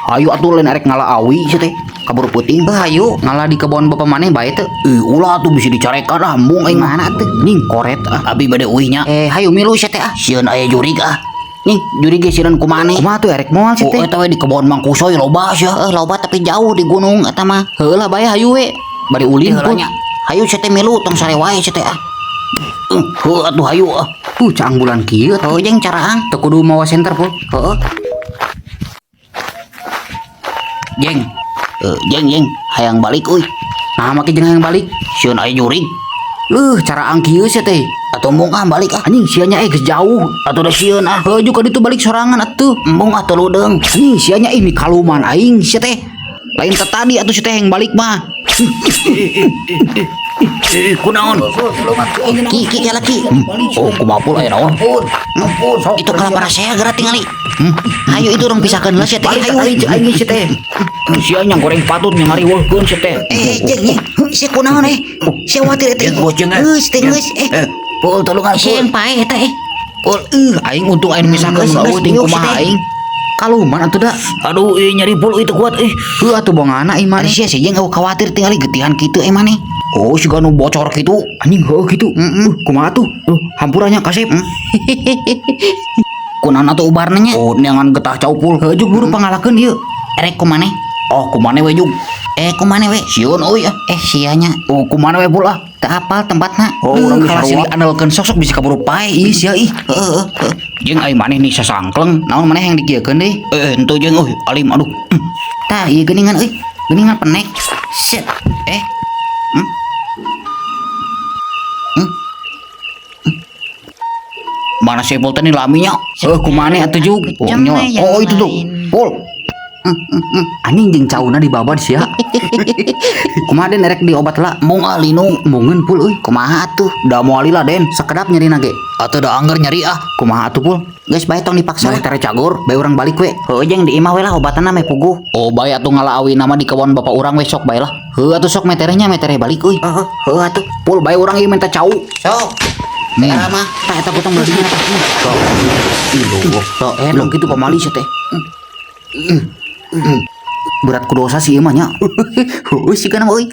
Hayu atuh, lain arek ngala awi sia teh. Kaburu peuting. Heuh, hayu ngala di kebon bapak maneh bae teu? Ih, ulah atuh, bisa dicarekan ah, embung aing mah. Mana atuh? Ning koret ah. Abi bade uih nya. Eh, hayu milu sia teh ah. Sieun aya jurig ah. Nih, jurig ge sieun ku maneh. Kumaha tuh, erek moal sia Oh, teh? Eta we di kebon Mang Kusoy loba sia. Heuh, loba, tapi jauh di gunung eta mah. Heuh lah, bae hayu we. Bari ulin Heula pun. Nya. Hayu sia teh milu, tong sare wae sia teh ah. Heuh atuh, hayu ah. Caang bulan kieu. Heuh, jeung caraang. Teu kudu mawa senter, Pul. Heuh. Jeng. Eh, jeng jeng, hayang balik euy. Nah, make jeung hayang balik. Sieun aya jurig. Leuh, caraang kieu sia teh. Atuh embung ah, balik ah. Anjing sia nya, eh, geus jauh. Atuh da sieun ah. Heuh, juga ditu balik sorangan atuh. Embung ah, tuludeung. Anjing sia nya, ih, mikaluman aing sia teh. Lain teh tadi atuh sia teh yang balik mah. Eh, kunaon? Ki, ki, kela, ki. Oh, kumaha, Pul, aya naon? Itu kalapara saya geura tingali. Ayo itu urang pisahkeun heula sia teh. Balik Ayo. aing aing sia teh. Sia nya goreng patut nya ngariweuhkeun sia teh. Eh, jeung jeung sia kunaon eh? Sia khawatir eta. Jeung bos jeung eh. Geus teh, geus eh. Eh, Pul, tulungan Sia Pul. yang paeh eta eh. Pul, ih, aing untung aing misahkeun, Geus, mun geus, eueuh ting diuk kumaha sia teh. aing. Kaluman atuh da. Aduh, ih, nyeri, Pul, itu kuat ih. Heuh atuh, bongana ih maneh. Sia sih jeung eueuh khawatir tingali getihan kitu eh maneh. Oh, siga nu bocor kitu. Anjing, heuh kitu. Heeh. Kumaha tuh? Hampura nya, kasep. Kunaon atuh ubarna nya? Oh, neangan getah cau, Pul. Heuh, juk, buru pangalakeun ieu. Erek ku maneh? Oh, kumaneh we, Jug? Eh, ku maneh we? Sieun euy ah. Eh, sia nya. Oh, kumaneh we, Pul, ah. Teu apal tempatna. Oh, urang geus kalah sarua. silih andalkeun sok-sok bisa kaburu pae ih sia ih. Heeh heeh. Heuh. Jeung ai maneh nih sasangkleng. Naon maneh yang dikieukeun deui? Eh, henteu, jeung euy, alim aduh. Tah, ieu geuningan euy. Geuningan penek. Set. Eh. Hmm. Hmm. Mana si Pul teh nih laminya? Eh, kumaneh atuh, Jug? Oh, nya. Oh, itu tuh. Pul. Anjing jeung cauna dibabad sia. Kumaha, Den, erek diobat lah? Embung ah, linu. Embungeun, Pul, euy. Kumaha atuh? Da moal lila, Den. Sakedap nyerina ge. Atuh da angger nyeri ah. Kumaha atuh, Pul? Geus bae, tong dipaksa Bae lah. tere cagur. Bae urang balik we. Heuh, jeung di imah we lah obatanna meh puguh. Oh, bae atuh, ngala awi nama di kebon bapak urang we sok bae lah. Heuh atuh, sok meterehnya, metereh balik euy. Heeh. Heuh atuh. Pul, bae urang ieu minta cau. Sok. Era mah tah eta potong beulinya tah. Sok. Ih, loh. Sok eh dong kitu pamali sia teh. Berat ku dosa sih ieu mah nya. Heueuh, sigana mah euy.